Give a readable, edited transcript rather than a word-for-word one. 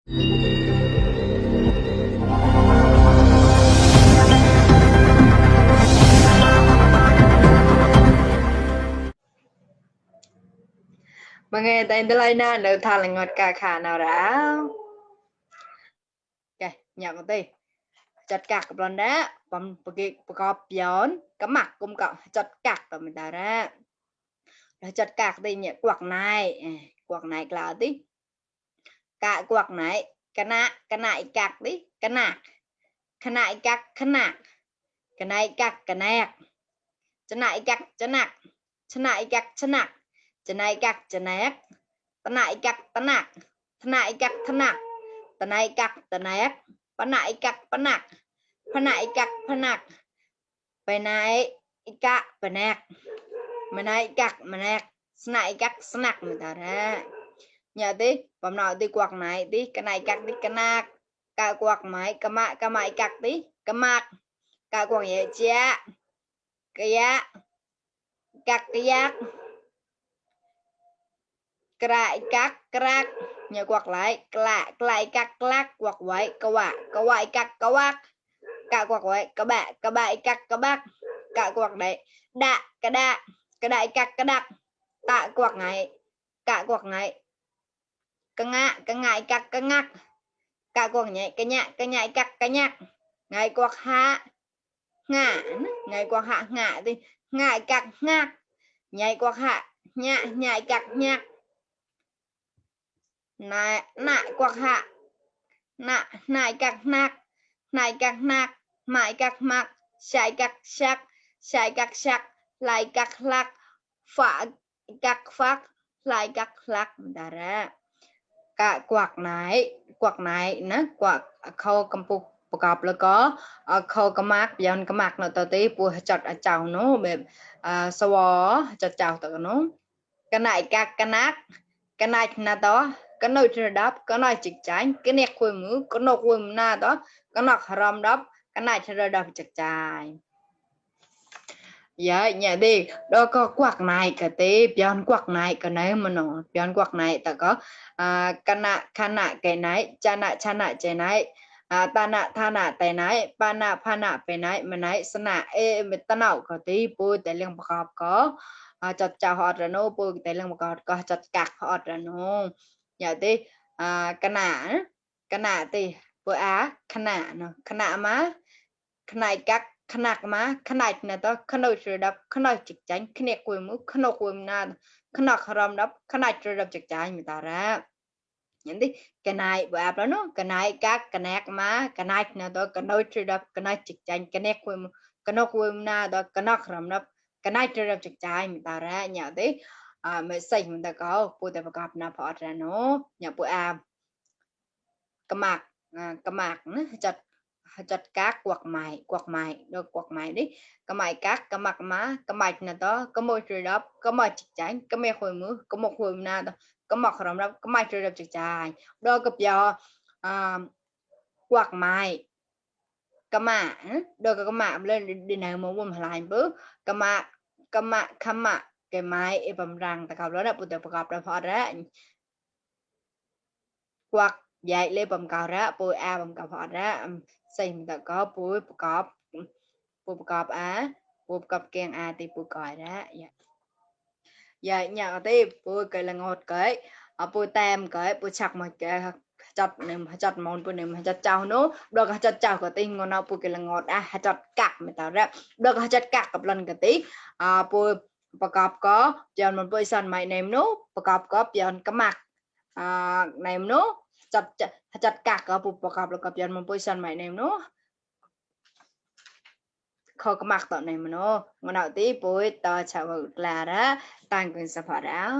Mà nghe tên tới lên nè, nữ thà là ngọt cà khà nào đã. Ok, nhận một tí. Chật cạc của lần đó, bằng cọp gión, cái mặt cũng cọ chật cạc của mình ta ra. Rồi chật cạc thì nhẹ quạt này là tí. Cả quạt này, cái này cạc tí, cái này cạc, cái này cạc, cái nạc. Chân này cạc, chân nạc. Chân này cạc, chân nạc. Chân này cạc, chân nạc. Chân này cạc, chân nạc. Chân này cạc, chân nạc. Chân này cạc, chân nạc. Chân này cạc, chân nạc. Chân này cạc, chân nạc. Bên này cạc, bên nạc. Bên này cạc, bên nạc. Chân này cạc, chân nạc mình ta ra. Nhớ tí, bấm nói tí quạt này tí, cái này cạc tí, cái nạc. Cả quạt máy, cái máy cạc tí, cái mạc. Cả quạt nhẹ chá. Cái giá. Cạc cái giác. Cái crack nhớ quạt lại lại cắt lắc quạt vậy câu vậy cắt câu quạt cả quạt vậy các bạn cắt các bác cả quạt đấy cái đại cắt cái đặc tạ quạt này cả quạt này cái ngại cắt cái ngắt cả quạt nhảy cái nhảy cắt cái nhắc ngày quạt hạ ngã ngày quạt hạ ngã thì ngại cắt ngắt nhảy quạt hạ nhảy cắt nhắc nại quạt hạ nại cắt nạc mại cắt mặt sai cắt sắc lại cắt lắc phá cắt phát lại cắt lắc đã ra cả quạt này nó quạt khâu cầm phụcประกอบแล้วก็เขากมักย้อนกมักเนาะตอนที่ปูจัดเจ้าเนาะแบบสวอจัดเจ้าตัวเนาะcái này các cái này là đó cái nơi trên đáp cái này chịch trái cái nét khuôn mũ cái nốt khuôn na đó cái nọ haram đáp cái này trên đáp chịch trái dạ nhà đi đó có quạt này cái tí bion quạt này cái này mà nó bion quạt này ta có cái nạ cái này cha nạ cái này ta nạ tha nạ cái này pa nạ pha nạ cái này mà này sa nạ e mình ta nào có tí bôi tại liên hợp có chặt chào họ rồi nó bôi tại liên hợp có chặt cạc họ rồi nó nhà đi cái nạ thì bôi cái nạ má cái này cácขนาดมาขนาดนั้นต่อขนาดระดับขนาดจิตใจขนาดคุยมุขนาดคุยนาขนาดรำดับขนาดระดับจิตใจมีตาระอย่างที่กันไหนแบบแล้วเนาะกันไหนกักกันแอกมากันไหนนั้นต่อกันนาดระดับกันไหนจิตใจกันแอกคุยมุกันนาคุยนาต่อกันนักรำดับกันไหนระดับจิตใจมีตาระอย่างที่ไม่ใช่มันตะเขาพูดแต่ประกอบนาพอดแล้วเนาะอย่างปูอามกระหมากนะจัดchặt các quạt mày rồi quạt mày đi cái mày cắt cái mặt má cái mạch này đó có môi trời đó có môi chích chán cái mẹ hồi mưa có một hồi na đó có mặt rộng đó có mày trời đẹp chích chài đôi cặp giò quạt mày cái mạ đôi cái mạ lên đi nào mà muốn lại bước cái mạ cái mày em bầm rằng ta cầu đó là bữa tiệc gặp là phật đó quạt dạy lên bầm cầu đó bôi a bầm cầu phật đó xây mình ta có bùiประกอบปูประกอบแกงอาตีปูก่อยđó dạ nhà tíปูcái là ngọt cáiปูtem cáiปูchặt một cái chặt mónปูnày chặt chảo nó được chặt chảo cái tí ngon nàoปูcái là ngọt chặt cắt mình tạo ra được chặt cắtกับlần cái tíปูประกอบก็ย้อนมันปูสั่นใหม่เนมนู้ประกอบก็ย้อนกระหมักเนมนู้chặt cắtก็ปูประกอบแล้วก็ย้อนมันปูสั่นใหม่เนมนู้เขาก็มักตอนไหนมันเนาะมันเอาที่ปุ้ยต่อชาวลาระต่างกันสภาพแล้ว